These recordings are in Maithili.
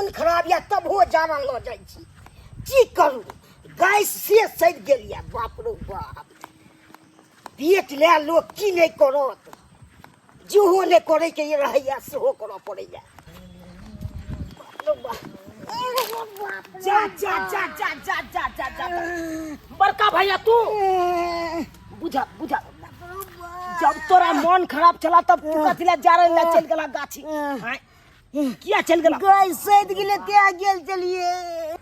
मोन खराब यऽ तबहो जारन लऽ जाइ छी। की करू, गैस से सड़ि गेल यऽ। बाप रो बाप, पेट लए लोक की नहि करत। जेहो नहि करैके रहैया सेहो करऽ पड़ैया। बाप रो बाप। जा जा जा जा जा जा जा जा, बड़का भैया, तू बुझा बुझा। जब तोरा मन खराब छला तब तू कथी ला जा रहे चल गेला गाछी? आँय, किया चल गेला? गैस सैद गेलै ते गेल चलिए।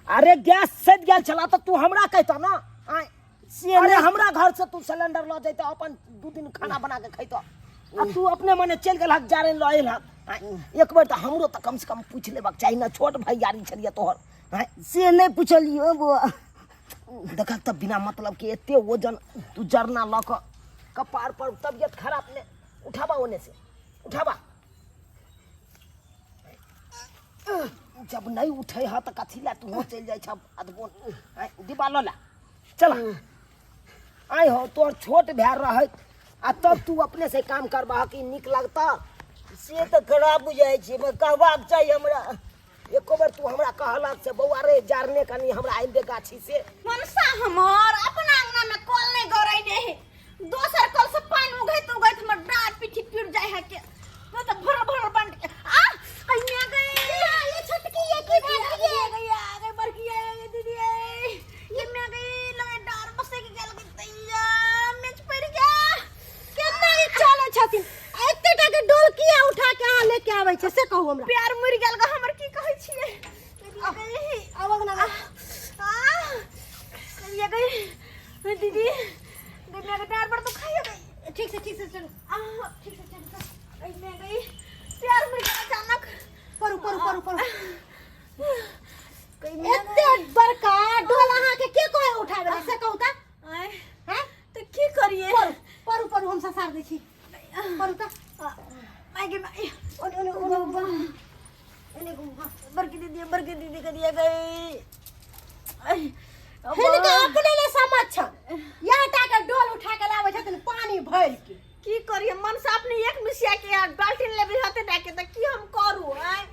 अरे, गैस सैद गेल छला तऽ तू हमरा कहता ना। आँय, से अरे नहि। हमरा घर से तू सिलेंडर लऽ जैता, अपन 2 दिन खाना बना के खैता, आ तू अपने मने चलि गेल हक, जारनि लऽ एल हक। आँय, एक बेर तऽ हमरो तऽ कम से कम पूछि लेबाक चाही ने, छोट भैयारी छलियै तोहर। आँय, से नहि पुछलियौ बौआ। देखक तऽ, बिना मतलब के एते वजन तू जरना लऽ कऽ कपार पर, तबियत खराब ने। उठाबा, ओने से उठाबा। जब नहीं उठे है तऽ कथी ला तू चलि जाइ छ अधबोन? आँय, डिब्बा लऽ ला, चल। आइ हो, तोहर छोट भाय रहैत आ तब तू अपने से काम करबह कि नीक लगता? से तऽ खराब बुझाइ छै, मगर कहबाक चाही हमरा। एको बेर तू हमरा कहलक से बौआ रे, जारने कनी हमरा आनि दे गाछी से? मनसा हमर अपना अंगना में कल नहीं गड़ैने है, दोसर कल से पानी उघैत उघैत हमर डाँट पीठी टूट जाय है के। मैं तो भरल भरल बन के आ अइया गई। ये छोटकी, ये की भेल? ये गई, आ गई बड़की, आ गई दीदी। ये मैं गई, लगे डार बसे के गेल गई तैया मेच पड़ गया। केना ई चलै छथिन? एते टा के डोल किया उठा के अहाँ लेके आबै छै, से कहू हमरा। प्यार मरि गेल ग हमर, की कहै छियै दीदी गई। आब अंगना में। आ ये गई दीदी, गई मैं के डार पर तो खाइए गई। ठीक से, ठीक से चलू। आ, ठीक से चलू। गई मैं गई, प्यार मर गया अचानक। परू परू परू परू। गई मैं। एते बड़का डोल अहाँ के के कहे उठाबै ला, से कहू त? आय। हैं? तो की करिए? परू परू परू, हम ससार दै छी, परू त। माय गे माय। ओने ओने ओने ओने घूम, हाँ। बड़की दीदी, बड़की दीदी करिए गई। हिनका अपने ने समझ छन, यह टा के डोल उठा के लाबै छथिन पानी भरि के। की करिए मन से? अपने एक मिसिया के यार बाल्टीन लेबे हते डाके, त की हम करू? आय,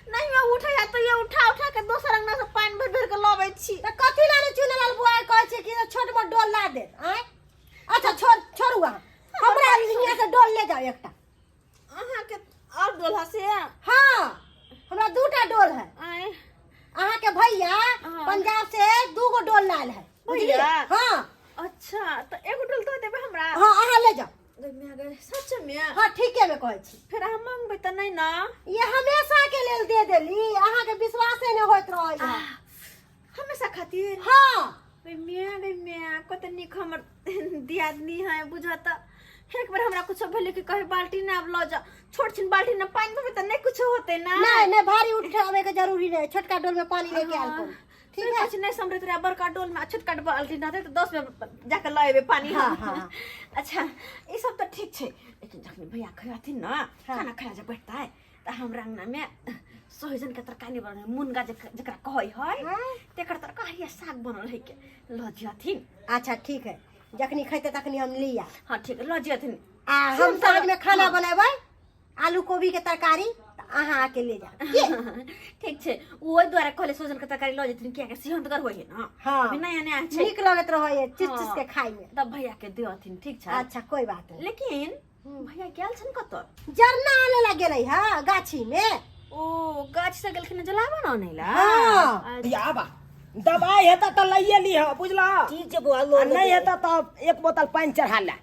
नहीं मैं उठे है तो ये उठा उठा के दोसर अंगना से पानी भर भर के लबै छी। त कथी ला ने चुनलाल बुआ कहै छै कि छोट मोट डोल ला दे? आय, अच्छा छोड़, छोड़ू, अहाँ हमरा हियाँ से डोल ले जाओ एकटा। अहाँ के और डोल से? हाँ, हमरा दूटा डोल है। आय। अहाँ के भैया पंजाब से दूगो डोल लाल है, बुझलियै? भैया? हाँ। अच्छा, तो एगो डोल दो देबे हमरा? हाँ, अहाँ ले जाओ। गई मैं गई, सच में? हाँ, ठीके में कहै छी। फिर हम मांगबे त नहीं ना? ये हमेशा के लेल दे देली, अहाँ के विश्वासे नहीं होइत रहै है। हमेशा खातिर? हाँ। गई मियाँ, गई मियाँ, कते नीक हमर दियादनी है। बुझत एक बार हमरा कुछ भेले कि कहे बाल्टी ना अब ल जा, छोट छिन बाल्टी ना पानी भरबे त नहीं कुछ होते ना? नहीं नहीं, भारी उठावे के जरूरी नहीं, छोटका डोल में पानी लेके आयल करू, ठीक है? कुछ नहीं समझत रहे, बड़का डोल में आ छोटका बाल्टी ना दे तो 10 में जाके ल एबे पानी। हाँ। अच्छा, ई सब त ठीक छै, लेकिन जखन भैया खैथिन ना, खाना खाए जब बैठता है त हमरा अंगना में सोहिजन के तरकारी बनल है, मुनगा जेकरा कहै है, तेकर तरकारी आ साग बनल है के ल जियथिन। अच्छा ठीक है, जखनी खैते तखनी हम लिया। हाँ, ठीक है, ल जियथिन। आ हम साँझ में खाना बनेबै आलू कोबी के तरकारी, तऽ अहाँ आके ले जाओ की? ठीक छै, ओहि दुआरे कहले सोजन के तरकारी लऽ जेथिन, कियाकि सेहतगर होइ है ना। हाँ। अभी नया नया छै। नीक लगैत रहै है चिस चिस हाँ। के खाय में। तब भैया के देथिन, ठीक छै? अच्छा, कोई बात नहीं। लेकिन भैया गेल छन कतऽ? जरना आने ला गेलै है गाछी में। ओ, गाछ से गेलखिन जलावन आनै ला? हाँ। अच्छा। आबा, दबाई हेता तऽ लैए लिह, बुझला? ठीक छै बौआ, लऽ आ नहीं लेबै। हेता तऽ एक बोतल पानि चढ़ा ले,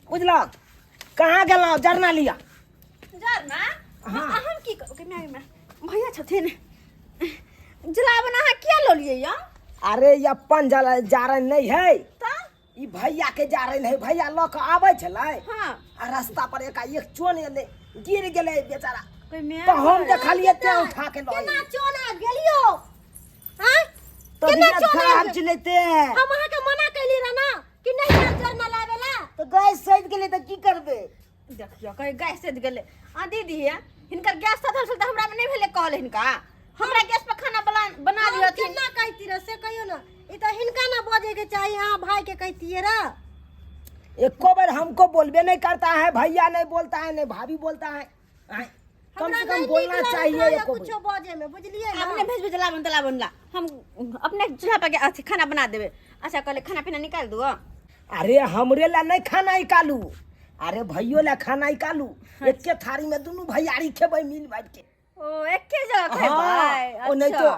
बुझला? कहाँ गेलहुँ? जरना लिअ। जरना? हाँ। हम की करू के माय माय, भैया छथिन। जलावन अहाँ किया लऽ लियै या? अरे, ई अपन जल जारन नहीं है। तऽ ई भैया के जारन है, भैया लऽ कऽ आबै छलै हाँ आ रास्ता पर एकाएक चोन एलै, गिर गेलै बेचारा। कोई मैं तऽ हम देखलियै तें उठा के लऽ केना एलियै। चोना गेलियो? हाँ, केना तबियत चोना खराब गेल? छलै ते। हम अहाँ के मना कैली रह ना कि नहीं जाओ जरना लावे ला। तऽ गैस सैद गेलै तऽ की करबै? देखियो, कहीं गैस सधि गेलै। आ दीदी, हिनकर गैस सधल छल तऽ हमरा मे नहि भेलै कहल हिनका, हमरा गैस पर खाना बना बना हम दिहथिन। केना कहती रह, से कहियो ना। ई तऽ हिनका ना बजे के चाही, अहाँ भाई के कहतिए रह। एको बार हमको बोलबे नहीं करता है भैया, नहीं बोलता है, नहीं भाभी बोलता है। आय, कम हमरा से कम नहीं बोलना नीक लगैत चाहिए रहैए एको बेर। कुछो बजे में बुझलिए ना अपने भेज भेज लाबन तलाबन ला हम अपने चूल्हा पर के अथी खाना बना देबे अच्छा कहले खाना पीना निकाल दो अरे हमरे ला नहीं खाना निकालू अरे भैयो ला खाना निकालू एके थारी में दुनू भैयारी खेबै मिल बैठ के ओ एके जगह हाँ, खेबै ओ नहीं तो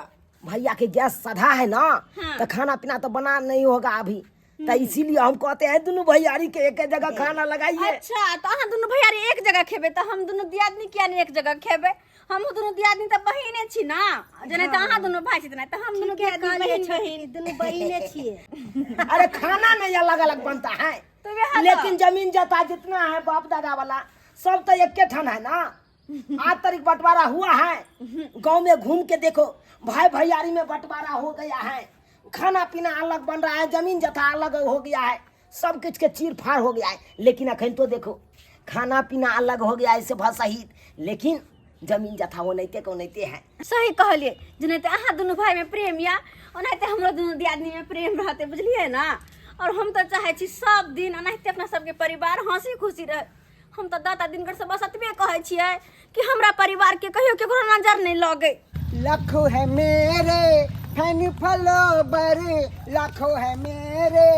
भैया के गैस सधा है ना हाँ। तो खाना पीना तो बना नहीं होगा अभी तो इसीलिए हम कहते हैं दोनों भैयारी के एक जगह खाना लगाइए अच्छा तो अहाँ दुनू भैयारी एक जगह खेबै तऽ हम दुनू दियादनी किया नहीं एक जगह खेबै हमहूँ दुनू दियादनी तऽ बहिने छी ना जेना तऽ अहाँ दुनू भाई छी तेना तऽ हम दुनू ठीके दियादनी कहलियै बहिन छोटकी, बहिन दुनू बहिने छियै अरे खाना नहीं अलग अलग बनता है तो वएह तऽ। लेकिन जमीन जता जितना है बाप दादा वाला सब तो एक ठन है ना आज तारीख बंटवारा हुआ है गांव में घूम के देखो भाई भैयारी में बंटवारा हो गया है खाना पीना अलग बन रहा है जमीन जथा अलग हो गया है सब कुछ के चीर फाड़ हो गया है लेकिन अखन तो देखो खाना पीना अलग हो गया है से सहित लेकिन जमीन जथा ओनाहिते के ओनाहिते है सही कहलिए जेनाहिते अहाँ दुनू भाई में प्रेम या ओनाहिते हमरो दुनू दियादनी में प्रेम रहते बुझलिए ना और हम तऽ चाहै छी सब दिन ओनाहिते अपना सबके परिवार हंसी खुशी रहे हम तऽ दादा दिनकर से बस एतबे कहै छियै कि हमरा परिवार के कहियो केकरो नजर नहि लगे लाखों है मेरे फैन फॉलोवर लाखों है मेरे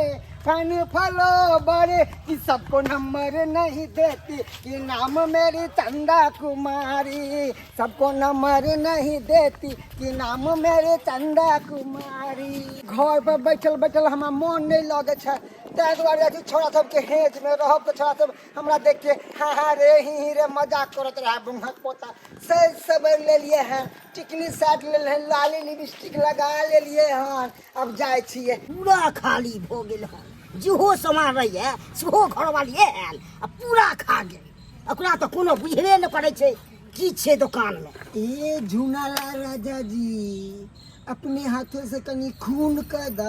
फैन फॉलोवर कि सबको नंबर नहीं देती कि नाम मेरी चंदा कुमारी सबको नंबर नहीं देती कि नाम मेरे चंदा कुमारी घर पर बैठल बैठल हमरा मोन नहीं लगे छै ताहि दुआरे अथी छोड़ा सबके हेज में रहब तऽ छोड़ा सब हमरा देख के हाँ हाँ रे ही ही रे मजाक करत रहा बुंघक पोता से सब लेलिए हैं टिकली साट लेल हैं लाली लिपस्टिक लगा लेलिए हन अब जाइ छियै पूरा खाली भऽ गेल हन जेहो सामान रहैए सेहो घरवाली आयल आ पूरा खा गेल ओकरा तऽ कोनो बुझबे नहि करै छै की छै दोकानमे ए झुनाला राजा जी अपने हाथे से कनी खून क द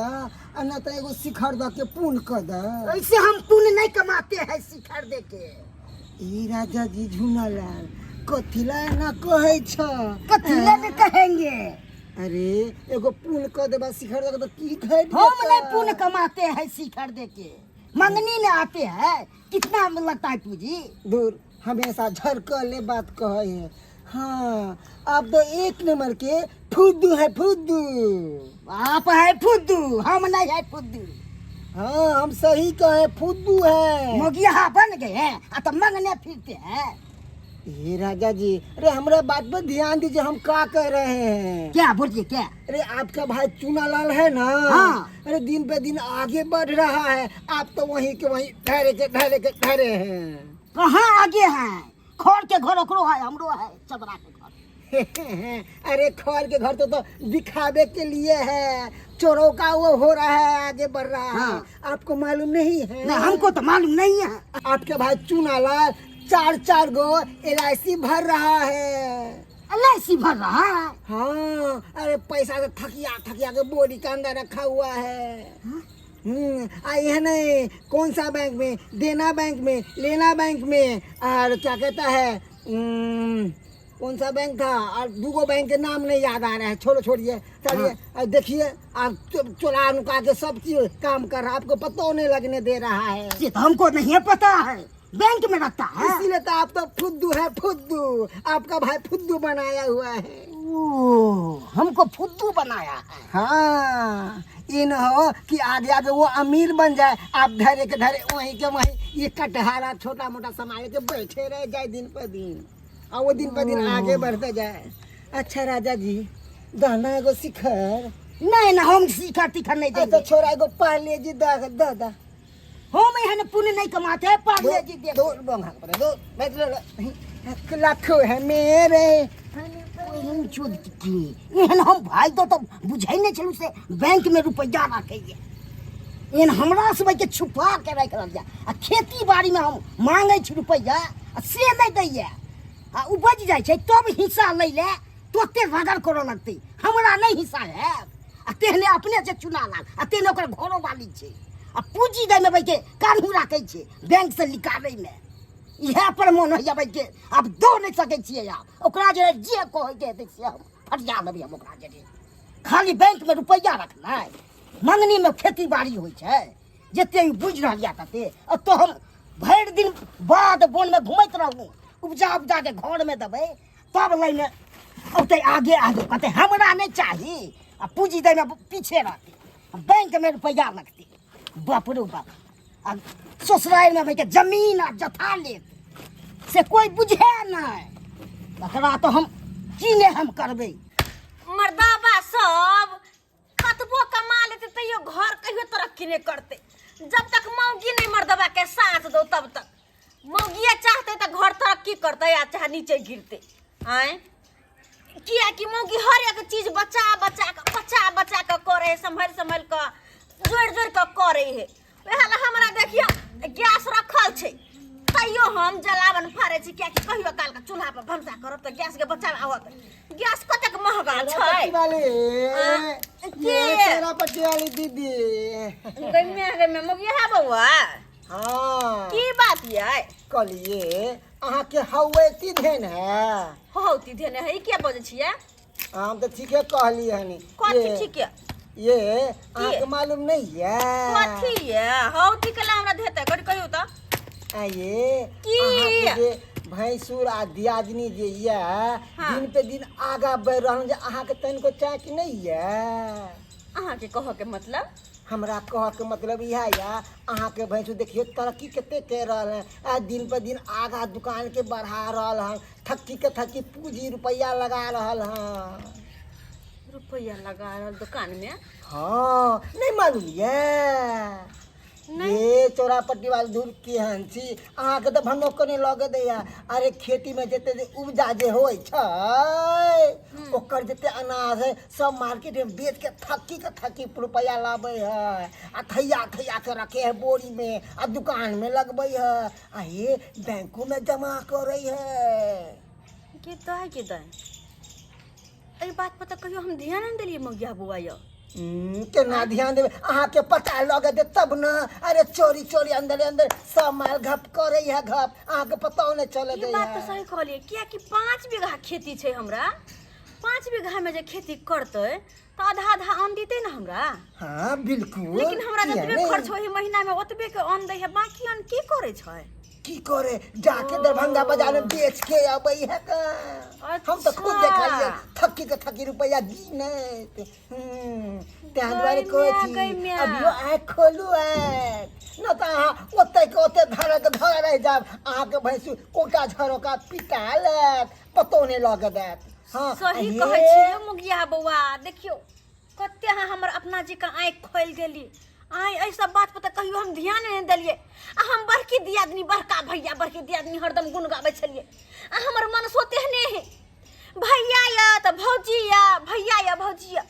आ ना तो एगो शिखर द के पून क द ऐसे हम पुण्य नहीं कमाते हैं शिखर दे के ए राजा जी झुनालाल कथिला ना कहै छ कथी ले कहेंगे अरे एगो पून क देबा शिखर द के त की घट हम नहीं पुण्य कमाते हैं शिखर दे के मंगनी में आते हैं कितना लगता है पूंजी दूर हमेशा झरकले बात कहे है हाँ आप तो एक नंबर के फुद्दू है फुद्दू आप है फुद्दू हम नहीं है फुद्दू हाँ हम सही कहे फुद्दू है मोगिया बन गए हैं आ तो मंगने फिरते हैं ये राजा जी अरे हमरा बात पर ध्यान दीजिए हम का कह रहे हैं क्या बोलिए क्या अरे आपका भाई चूनालाल है ना हाँ। अरे दिन पे दिन आगे बढ़ रहा है आप तो वहीं के वहीं ठहरे के ठहरे के ठहरे हैं कहाँ आगे हैं खर के घर ओकरो है हमरो है चबरा के घर अरे खर के घर तो दिखावे के लिए है चोरों का वो हो रहा है आगे बढ़ रहा है हाँ। आपको मालूम नहीं है नहीं हमको तो मालूम नहीं है आपके भाई चूनालाल चार चार गो एल भर रहा है एल भर रहा है हाँ अरे पैसा तो थकिया थकिया के बोरी के अंदर रखा हुआ है आई है नहीं कौन सा बैंक में देना बैंक में लेना बैंक में और क्या कहता है कौन सा बैंक था और दूगो बैंक के नाम नहीं याद आ रहा है छोड़ो छोड़िए चलिए और देखिए आप चुरा नुका के सब चीज काम कर रहा है आपको पता नहीं लगने दे रहा है ये तो हमको नहीं है पता है बैंक में रखता है इसीलिए तो आप तो फुद्दू है फुद्दू आपका भाई फुद्दू बनाया हुआ है ओ, हमको फुद्दू बनाया है हाँ ये न हो कि आगे आगे वो अमीर बन जाए आप धरे के धरे वहीं के वहीं ये कटहारा छोटा मोटा संभाल के बैठे रह जाए दिन पर दिन और वो दिन पर दिन आगे बढ़ते जाए अच्छा राजा जी दाना एगो शिखर नहीं ना हम शिखर तिखर नहीं तो देंगे छोरा एगो पहले जी दा दा दा हम एहन पुण्य नहीं कमाते हैं पागल जी देख दो बंगा पर दो बैठ लो लाखों है मेरे एहन चोद की एहन हम भाई तो बुझै नहि छलहुँ से बैंक में रुपैआ राखैए एहन हमरा सबके छुपा के राखि रहल यऽ आ खेती बाड़ी में हम मांगै छी रुपैआ आ से नहि दैए आ उपजि जाइ छै तब हिस्सा लै लए तोते रगड़ करऽ लगतै हमरा नहि हिस्सा हैत आ तेहने अपने छै चुना लाल आ तेहने ओकर घरो वाली छै आ पूँजी दैमे बैठे कानून राखै छै बैंक से निकालैमे इएह पर मोन होइए बैठे आब दऽ नहि सकै छियै आब ओकरा जे जे कहैके हेतै से हम फटिया लेबै हम ओकरा जरे खाली बैंकमे रुपैआ रखनाइ मङ्गनीमे खेती बाड़ी होइ छै जते ई बुझि रहल यऽ तते एतऽ हम भरि दिन बाध बोनमे घुमैत रहू उपजा उपजा के घरमे देबै तब लैमे औतै आगे आगे, कहतै हमरा नहि चाही, आ पूँजी दैमे पीछे रहतै, बैंकमे रुपैआ लगतै। बाप रो बाप, आ ससुरारिमे भाइके जमीन आ जथा लेत से कोइ बुझे नहि। तकरा तऽ हम की नहि हम करबै। मर्दाबा सब कतबो कमा लेते तैयो घर कहियो तरक्की नहीं करते, जब तक मौगी नहीं मर्दबा के साथ दो तब तक। मौगिया चाहते तो घर तरक्की करते या चाहे नीचे गिरते। आए किया कि मौगी हर एक चीज बचा बचा के, बचा बचा के करे है, संभल संभल के, जोड़ जोड़ के करे है। वएह ला हमरा देखियो गैस रखल छै तैयो हम जलावन फाड़े छी, कियाकि कहियो काल के चूल्हा पर भनसा करब तऽ गैस के बचाव आवत। गैस कतेक महंगा छै। पट्टी वाली। आ, के? ये तेरा पट्टी वाली दीदी। गैमे गैमे मगिया है बौआ। हाँ। की बात यै? कहलिए अहाँ के हौवेती धेन है। हौती धेन है, ई किया बजै छियै? हम तऽ ठीके कहलिए हनी। कथी? ये- ठीक है। ये अहाँके मालूम नहीं है? कथी ये हौती के हमरा धेतै, कथी कहियौ तऽ? आ ये की? अहाँके जे भैंसुर आ दियादनी जे ये हाँ। दिन पे दिन आगा बढ़ि रहल जे अहाँके तनिको चाक नहीं ये। अहाँके कहऽ के मतलब? हमरा कहऽ के मतलब इएह यऽ, अहाँके भैंसुर देखियौ तरक्की कते करि रहल हन, आ दिन पर दिन आगा दुकान के बढ़ा रहल हन, थक्की के थक्की पूंजी रुपैआ लगा रहल हन। रुपैआ लगा रहल दुकान में? हाँ, नहीं मालूम ये? ये चौरापट्टी वाली धूर केहन छी, अहाँके तऽ भनोको नहि लगे दैया। अरे खेती में जते जे उपजा जे होइ छै ओकर जते अनाज है सब मार्केट में बेच के थक्की के थक्की रुपैआ लाबै है, आ थैया थैया के रखे है बोरी में आ दुकान में लगबै है, आ ये बैंको में जमा करै है। के दाय के दाय, एहि बात पर तऽ कहियो हम ध्यान नहि देलियै मगिया बौआ यौ। केना ध्यान देबै, अहाँके पता लगे दे तब न। अरे चोरी चोरी अंदर अंदर सब माल घप करै है घप, अहाँके पता नहि चले ई दै बात तऽ है। सही कहलियै, कियाकि 5 बीघा खेती छै हमरा, 5 बीघा में जे खेती करतै तऽ आधा आधा अन्न देतै ने हमरा। हाँ बिल्कुल। लेकिन हमरा किया जतबे नहि? खर्च होइ है महीना में ओतबे के अन्न दै है, बाकी अन्न की करै छै? की करे, जाके दरभंगा बाजार में बेच के अबै है का। हम तऽ खुद देखलियै थक्की के थक्की रुपैआ गिनैत। ताहि दुआरे कहै छी अभियो आँखि खोलू आँखि, न तऽ अहाँ ओतै के ओतै धरक धर रहि जायब, अहाँके भैंसु कोका झरोका पिटा लेत, पतो नहि लग देत। हाँ सही कहै छी यौ मुगिया बौआ, देखियौ कते अहाँ हमर अपना जी के आँखि खोलि देली। आँय एहि सब बात पर तऽ कहियो हम ध्यान नहि देलियै, आ हम बड़की दियादनी बड़का भैया बड़की दियादनी हरदम गुण गाबै छलियै, आ हमर मनसो तेहने है, भैया यऽ तऽ भौजी यऽ, भैया यऽ भौजी यऽ,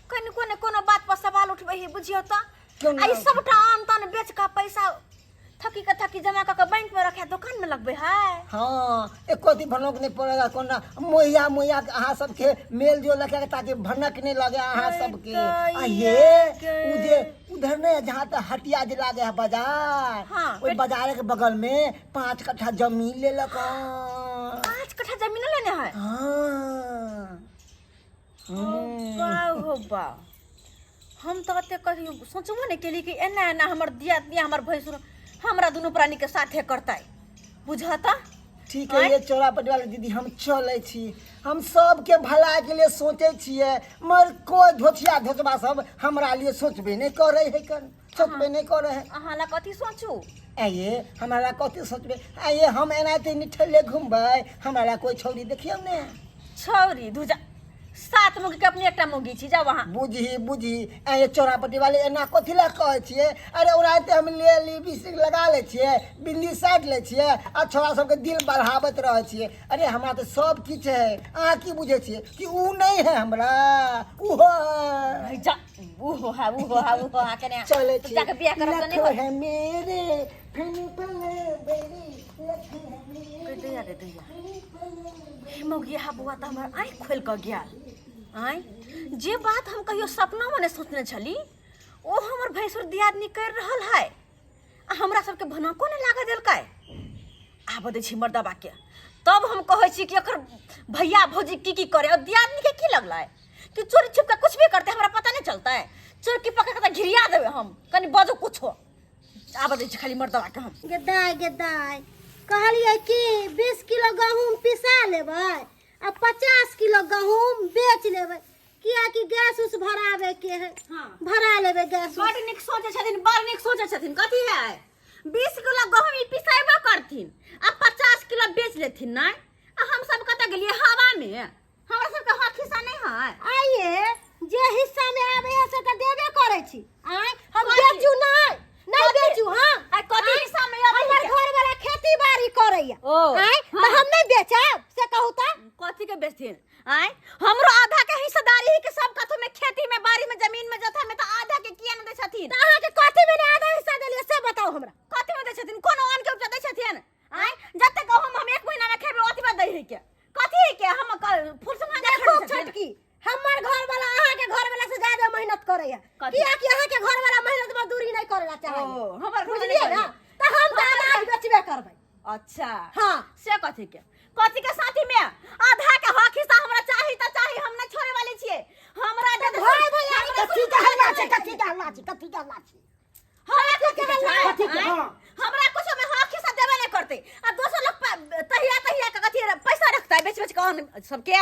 कनिको ने कोनो बात पर सवाल उठबै है बुझियौ तऽ। केना? आ ई सबटा आम तान बेच कऽ पैसा थकी के थकी जमा कऽ के बैंक में रखे दुकान में लगबै है। हाँ, एको दिन भनक नहीं पड़ेगा, कोना मोहिया मोहिया के अहाँ सबके मेल जोल रखे ताकि भनक नहीं लगे अहाँ सबके। आ ये उ जे उधर नहीं जहाँ तक हटिया जे लागे है बाजार, हाँ, ओहि बाजार के बगल में 5 कट्ठा जमीन लेलक हन। 5 कट्ठा जमीन लेने है? हाँ। बाउ हो बाउ, हम तऽ ओते कहियो सोचबो नहि केली कि एना एना हमर दियादनी हमर भैंसुर हमरा दुनू प्राणी के साथे करतै, बुझऽ तऽ। ठीक है ये चौरापट्टी वाली दीदी, हम चलै छी। हम सबके भलाई के लिए सोचै छियै, मगर कोई धोथिया धोचबा सब हमरा लिए सोचबे नहीं करे है, कन सोचबे नहीं करे है। अहाँ ला कथी सोचू? आइए हमरा ला कथी सोचबे? आइए हम एनाहिते निठल्ले घुमबै, हमरा ला कोई छौरी देखियौ ने। छौरी धुजा 7 मुगी के अपने एकटा मुगी छी, जाउ अहाँ। बुझी बुझी आइए चौरापट्टी वाले एना कथी ला कहै छियै? अरे ओनाहिते हम ले लिपस्टिक लगा लै छियै, बिंदी साटि लै छियै आ छोरा सबके दिल बढ़ाबैत रहै छियै। अरे हमरा तऽ सब किछु है, अहाँ की बुझै छियै कि उ नहीं है हमरा? उहो है। जा, उहो है, उहो है, उहो है, केने चलै छी। जाके बियाह करब तऽ नहि लखो होत। है मेरे फिर पले बेरी, लखो है मेरे। गे दैया, गे दैया। हे मौगिया बौआ तऽ हमर आँखि खोलि कऽ गेल। आँय जे बात हम कहियो सपनामे नहि सोचने छली ओ हमर भैंसुर दियादनी करि रहल है, आ हमरा सबके भनको नहि लागऽ देलकै। आबऽ दै छी मर्दबाके, तब हम कहै छी कि एकर भैया भौजी की की करे, और दियादनी के की लगलै कि चोरी छुप के कुछ भी करते हमरा पता नहीं चलतै? चोर की पकड़ के तऽ घिरिया देबै हम, कनि बजो कुछो। आबऽ दै छी खाली मर्दबाके हम। गे दाय, गे दाय, कहलियै कि 20 किलो गहूँम पिसा लेबै आ 50 किलो गहूम बेच लेबै कियाकि गैस उस भरावे के है। हाँ। भरा लेबै गैस उस। बड़ नीक सोचै छथिन, बड़ नीक सोचै छथिन। कथी है, 20 किलो गहूम ई पिसेबो करथिन आ 50 किलो बेच लेथिन। नहि, आ हम सब कतऽ गेलियै हवा में? हमरा सबके हक हिस्सा नहि है? आइए जे हिस्सा में आवे है से तऽ देबे करै छी। आय हम कथी? बेचू नहि, नहि कथी? बेचू। हाँ। आ कथी हिस्सा में आबै हमर है? घर वाला खेती बाड़ी करैया। ओ, आय हाँ। तऽ हम नहि बेचब से कहू तऽ? कथी के बेचथिन? आय, हमरो आधा के हिस्सेदारी है के सब कथो में, खेती में, बाड़ी में, जमीन में, जथा में, तऽ आधा के किया नहि दै छथिन? तऽ अहाँके कथी में नहि आधा हिस्सा देलियै से बताउ हमरा। कथी में दै छथिन? कोनो अन्न के उपजा दै छथिन? आय, जते गहूम हम एक महीना में खेबै ओतबे दै है के? कथी है के हम फुर्सत में देखो छोटकी, हमर घर वाला अहाँके घर वाला से ज्यादा मेहनत करैया। कथी? कियाकि अहाँके घर वाला मेहनत मजदूरी नहि करेला चाहैया। ओ, हमर घर वाला बुझलियै नहि ना? करैया। तऽ हम तऽ अनाज बेचबे करबै। अच्छा। हाँ। से कथी के, कथी के साथी में आधा के हक हिस्सा हमरा चाही तऽ चाही, हम नहि छोड़े वाली छियै। हमरा दे दे। भाई भैया, हमरा कथी के हल्ला छै? कथी के हल्ला छै? कथी के हल्ला छै? हमरा कथी के छै? कथी के? आँय? हाँ। हमरा कुछो में हक हिस्सा देबे नहि करतै आ दोसर लोग तहिया तहिया के कथी पैसा रखतै बेच बेच के अन्न सबके।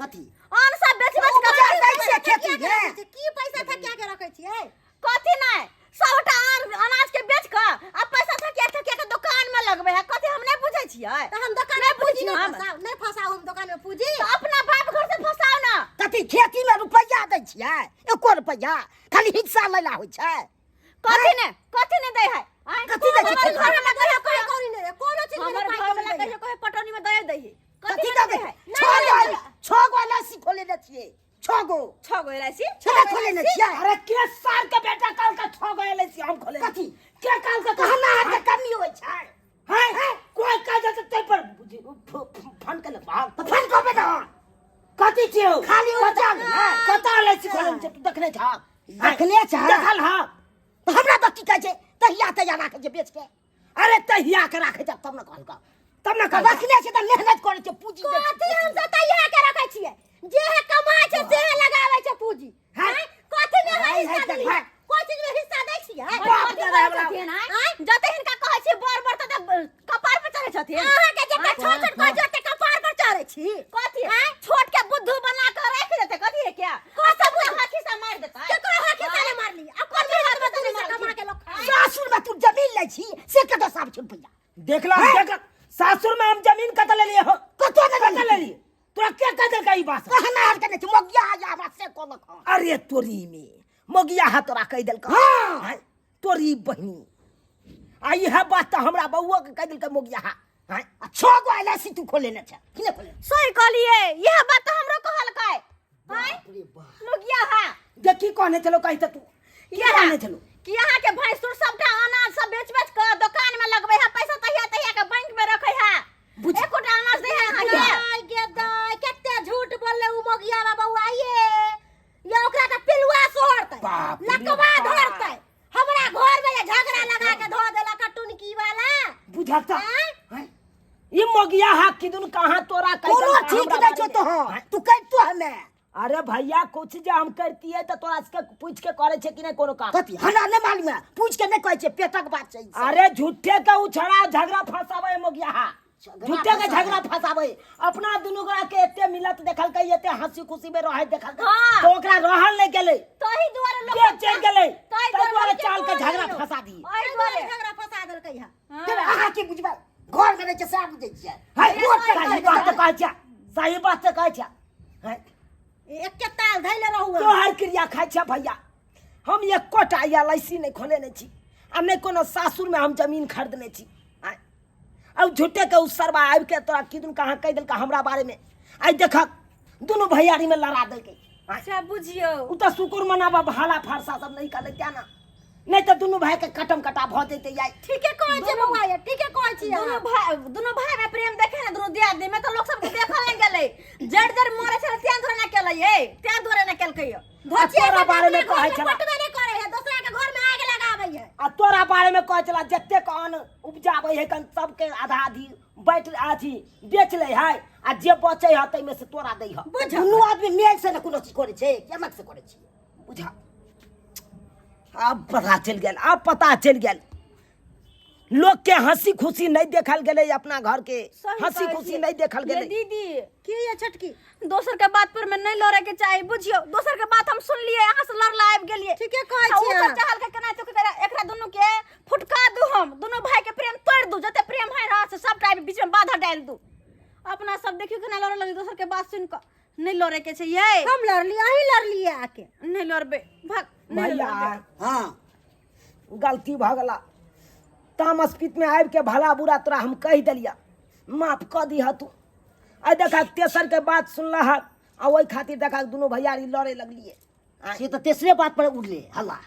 कथी? अन्न सब बेच बेच के। उपजा दै छियै खेती थकिया के मे। रखै छियै? की पैसा थकिया के रखै छियै? कथी नहि, सबटा अन्न अनाज के बेच के आ पैसा थकिया थकिया के दुकान में लगबै है। कथी हम नहि बुझै छियै? तऽ हम दोकान में पूंजी बुझै नहि हम। फसाउ, नहि फसाउ हम दोकान में पूंजी। तऽ अपना बाप घर से फसाउ ना। कथी खेती में रुपैआ दै छियै? एको रुपैआ? खाली हिस्सा लैला होइ छै। कथी ने, कथी ने दै है? आँय? कथी दै छै? हमर घर वाला कहियो पाइ कहियो कौड़ी नहि दै, कोनो चीज में हमर पाइ घर कौड़ी वाला नहि दै। कहियो कहियो पटौनी में दे दै है। कथी नहि दऽ दै दै? है? छह गो, छह गो एलआईसी खोलेने छियै, छह गो। छह गो एलआईसी? छह खोलेने छियै। अरे के साल के बेटा काल का छह गो एलआईसी हम खोले? कथी? के काल का? कहना है के कमी होइ छै। हैं, कोई कह देते तै पर फन के भाग। तऽ फन कहबै तऽ कथी छियौ? खाली उपजा ने। कतऽ एलआईसी खोलेने छै? तू देखने छह? देखने छह? देखल हँ। तऽ हमरा तऽ की कहै छै, तहिया तहिया राखै छै बेच के। अरे तहिया के राखै छै तब ने कहलका, तब ने कहलका। रखने छै तऽ मेहनत करै छै, पूंजी दै छै। कथी हम सब तैयार के रखै छियै? जे है कमाइ छै से है लगाबै छै पूंजी। हाँ। आँय? कथी में हाय, हिस्सा हाय, देलियै? हाय। कोइ चीज में हिस्सा दै छियै? बाप कथी दादा करै हमरा। छथिन, आँय? जते हिनका कहै छियै बड़ बड़ तते कपार पर चढ़ै छथिन। अहाँके जते छोट छोट कहै छियै ओते कपार पर चढ़ै छी। कथी छोट के बुद्धू बना के राखि देतै? कथी है क्या सब हक हिस्सा मारि देतै? केकरो हक हिस्सा नहि मारली। आ कथी हक मजदूरी से कमा के लोक खाइ? सासुर में तू जमीन लै छी से कतऽ साफ छै रुपैआ? देखला, देख, सासुर में हम जमीन कतऽ लेलियै हो? कतऽ नहि कतऽ लेलियै? लेलियै? तोरा के कह देलकै ई बात? कहना हर के नहि छै, मोगिया या हमरा से कहलक हँ। अरे तोरी में मोगिया हा तोरा कहि देलकै? हाँ। आँय, तोरी बहिनी, आ इएह बात तऽ हमरा बौओ के कहि देलकै मोगिया हा। आँय? आ छह गो एलआईसी तू खोलेने छै कि नहि खोलेने? सही कहलियै, इएह बात तऽ हमरो कहलकै। आँय? बाप रे बाप। मोगिया हा। देखी, कहने छलो, कहि तऽ तू की किया? कहने छलो? कि अहाँ के भैंसुर सबटा अनाज सब बेच बेच के दुकान में लगबै है, पैसा तहिया तहिया के बैंक में रखै है। बुझ। एकोटा अनाज दै है अहाँ के? दाय गे दाय, कते झूठ बोलले उ मोगिया बाबा आइए। ये ओकरा तऽ पिलुआ सोहरतै, बाप रे लकवा बाप। धरतै। हमरा घर में जे झगड़ा लगा के धो देलक टुनकी वाला। बुझक तऽ। आँय? आँय? ई मोगिया हा किदुन कहाँ तोरा कहि कोनो देलकै ठीक हमरा नहि छौ बारे में? तोहर, तू कहितो हमे। अरे भैया, कुछ जे हम करतियै तऽ तोरा सबके पूछ के करे छै कि नहि कोनो काम? कथी हमरा नहि मालूम है, पूछ के नहि कहै छै, पेटक बात छै ई सब। अरे झूठे के उ छड़ा झगड़ा फंसाबै मोगिया हा, झगड़ा झूठे के फंसाबै। झगड़ा फंसाबै। अपना दुनू गोरा के एते मिलत देखलकै, एते हंसी खुशी में रहै देखलकै, हाँ। तो ओकरा रहल नहि गेलै, तही दुआरे लोक के चलि गेलै, ताहि ताहि दुआरे लोक के चाल के कहलियौ। झगड़ा फंसा दी। ओहि दुआरे झगड़ा फंसा देलकै है। हाँ। तब अहाँ की बुझबै? घर में रहै छै सएह बुझै छियै। है, रोड पर सही बात तऽ कहै छै, सही बात तऽ कहै छै। है, एके ताल धैले रहू अहाँ। तोहर क्रिया खाइ छै भैया, हम एकोटा एल I C नहि खोलेने छी आ नहि कोनो सासुरमे हम जमीन खरीदने छी। आँय, आब झूठे के उ सरबा आबि के तोरा किदन कहाँ कहि देलकै हमरा बारेमे, आइ देखक दुनू भैयारीमे लड़ा देलकै। आँय, अच्छा बुझियौ। उ तऽ शुकुर मनाबा भाला फारसा सब नहि कलै क्या ना, नहि तऽ दुनू भाई के कटम कटा भऽ जैते आइ। ठीके कहै छै बौआ ये, ठीके कहै छी दुनू अहाँ। भाई, दुनू भाई में प्रेम देखे ने दुनू दियादनी में तऽ लोक सब के देखल नहि गेलै। जड़ जड़ मरे छलै तें दुआरे नहि केलै ये, तें दुआरे नहि केलकै ये। धोचिया तोरा के बारे में अपना कहै घर में छला। पटबे नहि करै है, दोसरा के घर में आगि लगाबै है। आ तोरा बारे में कहै छला जतेक अन्न उपजाबै है कन सबके आधा आधी बैठ अथी बेच लै है आ जे बचै है ताहिमे से तोरा दै है। बुझ। दुनू आदमी मेल से ने कोनो चीज करै छै कि अलग से करै छै? बुझा, आब पता चलि गेल, आब पता चलि गेल। लोग के हंसी खुशी नहीं देखल गेलै अपना घर के। सही हंसी कहै खुशी छियै। नहीं देखल ये गेलै। दीदी। की ये छोटकी? दोसर के बात पर में नहीं लड़े के चाही, बुझियो। दोसर के बात हम सुनलिए, अहाँ से लड़ला आबि गेलिए। ठीके कहै आ, छी ओ सब अहाँ। चाहल के केना तो एकरा दुनू के फुटका दू, हम दुनू भाई के प्रेम तोड़ दू, जते प्रेम है ना से सबटा बीच में बाधा डाल दू। अपना सब देखियो केना लड़े लगे दोसर के बात सुन कऽ। नहीं लड़े के छै ये। हम लड़लिए, अहीं लड़लिए आके। नहीं लड़बे, भाग, नहीं भैया। लड़बे। हाँ। गलती भऽ गेला, तामस पीत में आबि के भला बुरा तोरा हम कहि देलिया, माफ कऽ दीह तू। आइ देखा तेसर के बात सुनला हक आ ओहि खातिर देखा दुनू भैयारी लड़े लगलिए। से तऽ तेसरे बात पर उड़ले हल्ला।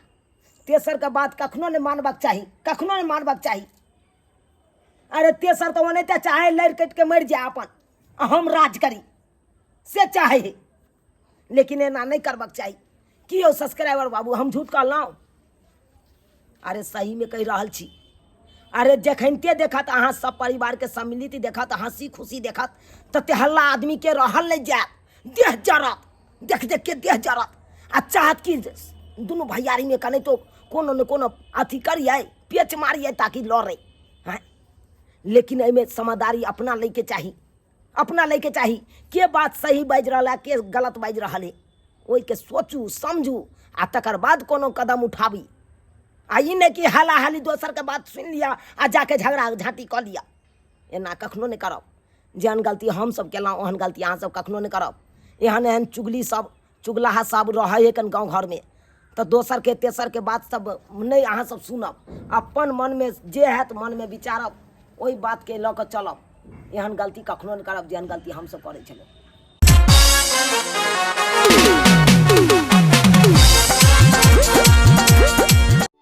तेसर के बात कखनो नहि मानबाक चाही, कखनो नहि मानबाक चाही। अरे तेसर तऽ ओनाहिते चाहे लड़ि कटि के मरि जाय अपन आ हम राज करी से चाहे है, लेकिन एना नहि करबाक चाही। की यौ सब्सक्राइबर बाबू, हम झूठ कहलहुँ? अरे सही में कहि रहल छी। अरे जखनिते देखत अहाँ सब परिवार के सम्मिलित देखत, हंसी खुशी देखत, तते हल्ला आदमी के रहल नहि जायत, देह जरत, देख देख के देह जरत आ चाहत कि दुनू भैयारी में कने तो कोनो ने कोनो अथी करिए, पेच मारिए ताकि लड़े हैं। लेकिन एहिमे समझदारी अपना लैके चाही, अपना लैके चाही के बात सही बाजि रहल है, के गलत बाजि रहल है, ओहिके सोचू समझू आ तकर बाद कोनो कदम उठाबी। आ ई नहि कि हाला हाली दोसरके बात सुनि लिअ आ जाके झगड़ा झाँटी कऽ लिअ, एना कखनो नहि करब। जेहन गलती हमसभ केलहुँ ओहन गलती अहाँसभ कखनो नहि करब। एहन एहन चुगली सब चुगलाहा सब रहै है कन गाँव घरमे, तऽ दोसरके तेसरके बात सब नहि अहाँसभ सुनब, अपन मनमे जे हैत मनमे विचारब, ओहि बातके लऽ कऽ चलब। एहन गलती कखनो नहि करब जेहन गलती हमसभ करै छलहुँ।